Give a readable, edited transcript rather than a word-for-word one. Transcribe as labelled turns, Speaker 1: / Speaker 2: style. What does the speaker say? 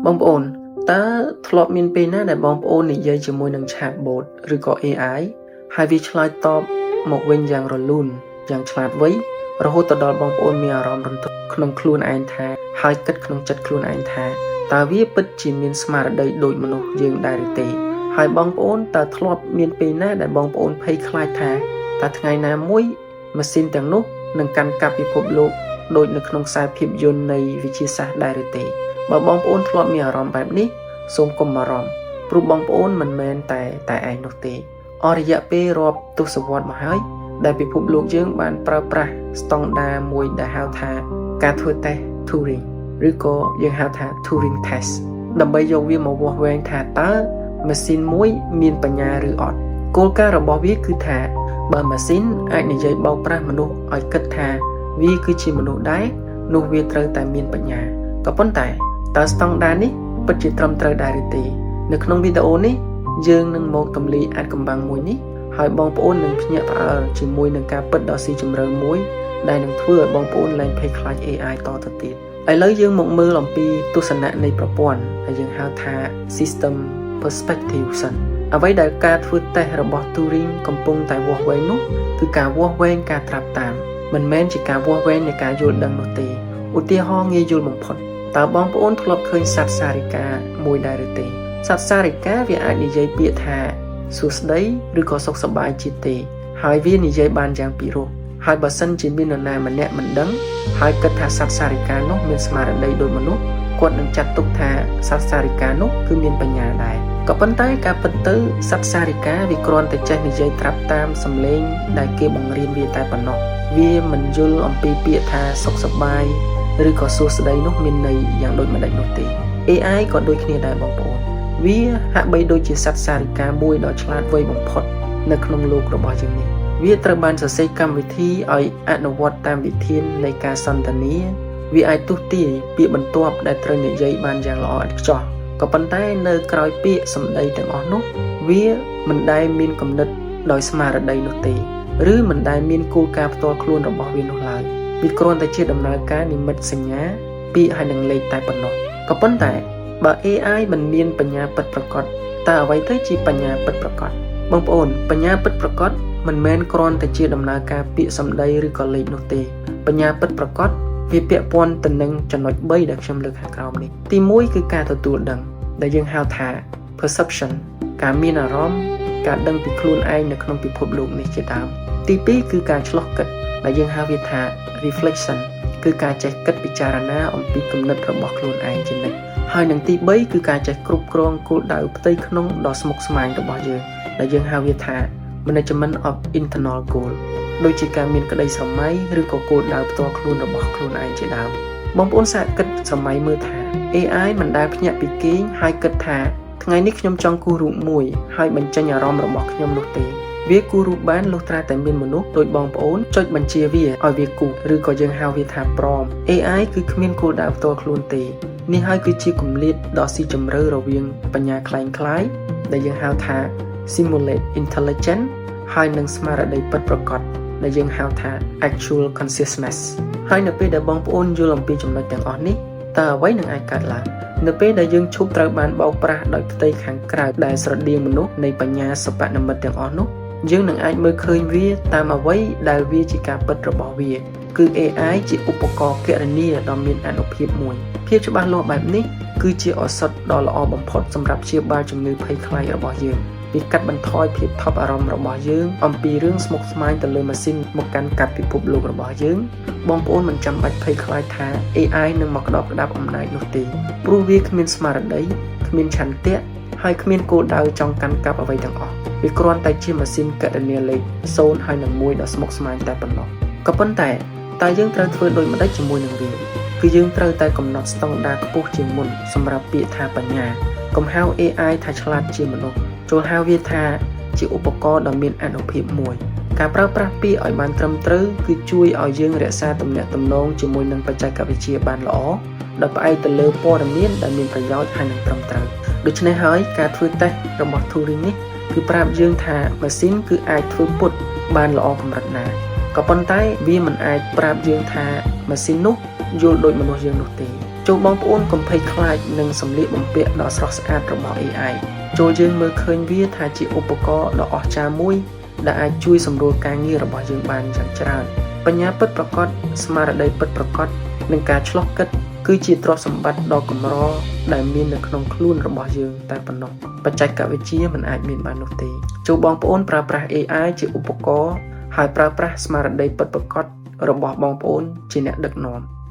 Speaker 1: បងប្អូនតើធ្លាប់មានពេលណាដែលបងប្អូននិយាយជាមួយនឹង Chatbot ឬក៏ AI ហើយវាឆ្លើយតបមកវិញយ៉ាងរលូនយ៉ាងឆ្លាតវៃរហូតទៅដល់បងប្អូនមានអារម្មណ៍រន្ធត់ក្នុងខ្លួនឯងថាហើយគិតក្នុងចិត្តខ្លួនឯងថាតើវាពិតជាមានស្មារតីដូចមនុស្សយើងដែរឬទេហើយបងប្អូនតើធ្លាប់មានពេលណាដែលបងប្អូនភ័យខ្លាចថាតើថ្ងៃណាមួយម៉ាស៊ីនទាំងនោះនឹងកាន់កាប់ពិភពលោកដូចនៅក្នុងខ្សែភាពយន្តនៃវិទ្យាសាស្ត្រដែរឬទេបើបងប្អូនធ្លាប់មានអារម្មណ៍បែបនេះសូមកុំបារម្ភព្រោះបងប្អូនមិនមែនតែតែឯងនោះទេអស់រយៈពេលរាប់ទសវត្សរ៍មកហើយដែលពិភពលោកយើងបានប្រើប្រាស់ស្តង់ដារមួយដែលហៅថាការធ្វើតេស្ត Turing ឬក៏យើងហៅថា Turing Test ដើម្បីយកវាមកវាស់វែងថាតើម៉ាស៊ីនមួយមានបញ្ញាឬអត់គោលការណ៍របស់វាគឺថាបើម៉ាស៊ីនអាចនិយាយបោកប្រាស់មនុស្សឲ្យគិតថាវាគឺជាមនុស្សដែរនោះវាត្រូវតែមានបញ្ញាក៏ប៉ុន្តែតើស្តង់ដារនេះពិតជាត្រឹមត្រូវដែរឬទេនៅក្នុងវីដេអូនេះយើងនឹងមកទម្លាយអាថ៌កំបាំងមួយនេះហើយបងប្អូននឹងភ្ញាក់ផ្អើលជាមួយនឹងការពិតដ៏ស៊ីជម្រៅមួយដែលនឹងធ្វើឲ្យបងប្អូនលែងភ័យខ្លាច AI តទៅទៀតឥឡូវយើងមកមើលអំពីទស្សនៈនៃប្រព័ន្ធដែលយើងហៅថា system perspective សិនអ្វីដែលការធ្វើតេស្តរបស់ Turing កំពុងតែវាស់វែងនោះគឺការវាស់វែងការត្រាប់តាមមិនមែនជាការវាស់វែងនៃការយល់ដឹងនោះទេឧទាហរណ៍ងាយយល់បំផុតតើបងប្អូនធ្លាប់ឃើញសត្វសារិកាមួយដែរឬទេសត្វសារិកាវាអាចនិយាយពាក្យថាសួស្តីឬក៏សុខសប្បាយជាទេហើយវានិយាយបានយ៉ាងពិរោះហើយបើសិនជាមាននរណាម្នាក់មិនដឹងហើយគិតថាសត្វសារិកានោះមានស្មារតីដូចមនុស្សគាត់នឹងចាត់ទុកថាសត្វសារិកានោះគឺមានបញ្ញាដែរក៏ប៉ុន្តែការពិតទៅសត្វសារិកាវាគ្រាន់តែចេះនិយាយត្រាប់តាមសំឡេងដែលគេបង្រៀនវាតែប៉ុណ្ណោះវាមិនយល់អំពីពាក្យថាសុខសប្បាយឬក៏សួស្តីនោះមានន័យយ៉ាងដូចម្តេចនោះទេ AI ក៏ដូចគ្នាដែរបងប្អូនវាហាក់បីដូចជាសត្វសារិកាមួយដ៏ឆ្លាតវៃបំផុតនៅក្នុងលោករបស់យើងនេះវាត្រូវបានសរសេរកម្មវិធីឲ្យអនុវត្តតាមវិធាននៃការសន្ទនាវាអាចទស្សន៍ទាយពាក្យបន្ទាប់ដែលត្រូវនិយាយបានយ៉ាងល្អឥតខ្ចោះក៏ប៉ុន្តែនៅក្រោយពាក្យសម្ដីទាំងអស់នោះវាមិនដែលមានគំនិតដោយស្មារតីនោះទេឬមិនដែលមានគោលការណ៍ផ្ទាល់ខ្លួនរបស់វានោះឡើយវាគ្រាន់តែជាដំណើរការនិមិត្តសញ្ញាពាក្យហើយនឹងលេខតែប៉ុណ្ណោះក៏ប៉ុន្តែបើ AI មិនមានបញ្ញាពិតប្រាកដតើអ្វីទៅជាបញ្ញាពិតប្រាកដបងប្អូនបញ្ញាពិតប្រាកដមិនមែនគ្រាន់តែជាដំណើរការពាក្យសម្ដីឬក៏លេខនោះទេបញ្ញាពិតប្រាកដវាពាក់ព័ន្ធទៅនឹងចំណុច3ដែលខ្ញុំលើកខាងក្រោមនេះទី1គឺការទទួលដឹងដែលយើងហៅថា perception ការមានអារម្មណ៍ការដឹងពីខ្លួនឯងនៅក្នុងពិភពលោកនេះជាដើមទី2គឺការឆ្លោះគិតដែលយើងហៅវាថា reflection គឺការចេះគិតពិចារណាអំពីគំនិតរបស់ខ្លួនឯងជានិច្ចហើយនឹងទី3គឺការចេះគ្រប់គ្រងគោលដៅផ្ទៃក្នុងដ៏ស្មុគស្មាញរបស់យើងដែលយើងហៅវាថា management of internal goal ដូចជាការមានក្តីស្រមៃឬក៏គោលដៅផ្ទាល់ខ្លួនរបស់ខ្លួនឯងជាដើមបងប្អូនសាកគិតស្រមៃមើលថា AI មិនដែលភ្ញាក់ពីគេងហើយគិតថាថ្ងៃនេះខ្ញុំចង់គូសរូបមួយហើយបញ្ចេញអារម្មណ៍របស់ខ្ញុំនោះទេវាគូសរូបបានលុះត្រាតែមានមនុស្សដូចបងប្អូនចុចបញ្ជាវាឲ្យវាគូសឬក៏យើងហៅវាថា prompt AI គឺគ្មានគោលដៅផ្ទាល់ខ្លួនទេនេះហើយគឺជាគម្លាតដ៏ស៊ីជម្រៅរវាងបញ្ញាក្លែងក្លាយដែលយើងហៅថា simulate intelligence ហើយនឹងស្មារតីពិតប្រាកដដែលយើងហៅថា actual consciousness ហើយនៅពេលដែលបងប្អូនយល់អំពីចំណុចទាំងអស់នេះតើអ្វីនឹងអាចកើតឡើងនៅពេលដែលយើងឈប់ត្រូវបានបោកប្រាស់ដោយផ្ទៃខាងក្រៅដែលស្រដៀងមនុស្សនៃបញ្ញាសិប្បនិម្មិតទាំងអស់នោះយើងនឹងអាចមើលឃើញវាតាមអ្វីដែលវាជាការពិតរបស់វាគឺ AI ជាឧបករណ៍គណនាដ៏មានអានុភាពមួយភាពច្បាស់លាស់បែបនេះគឺជាឱសថដ៏ល្អបំផុតសម្រាប់ព្យាបាលជំងឺភ័យខ្លាចរបស់យើងវាកាត់បន្ថយភាពថប់អារម្មណ៍របស់យើងអំពីរឿងស្មុគស្មាញទៅលើម៉ាស៊ីនមកកាន់កាប់ពិភពលោករបស់យើងបងប្អូនមិនចាំបាច់ភ័យខ្លាចថា AI នឹងមកក្តោបក្តាប់អំណាចនោះទេព្រោះវាគ្មានស្មារតីគ្មានឆន្ទៈហើយគ្មានគោលដៅចង់កាន់កាប់អ្វីទាំងអស់វាគ្រាន់តែជាម៉ាស៊ីនគណនាលេខ0ហើយនឹង1ដ៏ស្មុគស្មាញតែប៉ុណ្ណោះក៏ប៉ុន្តែតើយើងត្រូវធ្វើដូចម្តេចជាមួយនឹងវាគឺយើងត្រូវតែកំណត់ស្តង់ដារខ្ពស់ជាងមុនសម្រាប់ពាក្យថាបញ្ញាកុំហៅ AI ថាឆ្លាតជាមនុស្សចូលហៅវាថាជាឧបករណ៍ដ៏មានអានុភាពមួយការប្រើប្រាស់ពាក្យឲ្យបានត្រឹមត្រូវគឺជួយឲ្យយើងរក្សាទំនាក់ទំនងជាមួយនឹងបច្ចេកវិទ្យាបានល្អដោយផ្អែកទៅលើព័ត៌មានដែលមានប្រយោជន៍ហើយនឹងត្រឹមត្រូវដូច្នេះហើយការធ្វើតេស្តរបស់ Turing នេះគឺប្រាប់យើងថាម៉ាស៊ីនគឺអាចធ្វើពុតបានល្អកម្រិតណាក៏ប៉ុន្តែវាមិនអាចប្រាប់យើងថាម៉ាស៊ីននោះយល់ដូចមនុស្សយើងនោះទេ។ ចូរបងប្អូនកុំភ័យខ្លាចនឹងសម្លៀកបំពាក់ដ៏ស្រស់ស្អាតរបស់ AI ចូរយើងមើលឃើញវាថាជាឧបករណ៍ដ៏អស្ចារ្យមួយដែលអាចជួយសម្រួលការងាររបស់យើងបានយ៉ាងច្រើនបញ្ញាពិតប្រាកដស្មារតីពិតប្រាកដនិងការឆ្លុះគិតគឺជាទ្រព្យសម្បត្តិដ៏កម្រដែលមាននៅក្នុងខ្លួនរបស់យើងតែប៉ុណ្ណោះបច្ចេកវិទ្យាមិនអាចមានបាននោះទេចូរបងប្អូនប្រើប្រាស់ AI ជាឧបករណ៍ហើយប្រើប្រាស់ស្មារតីពិតប្រាកដរបស់បងប្អូនជាអ្នកដឹកនាំ។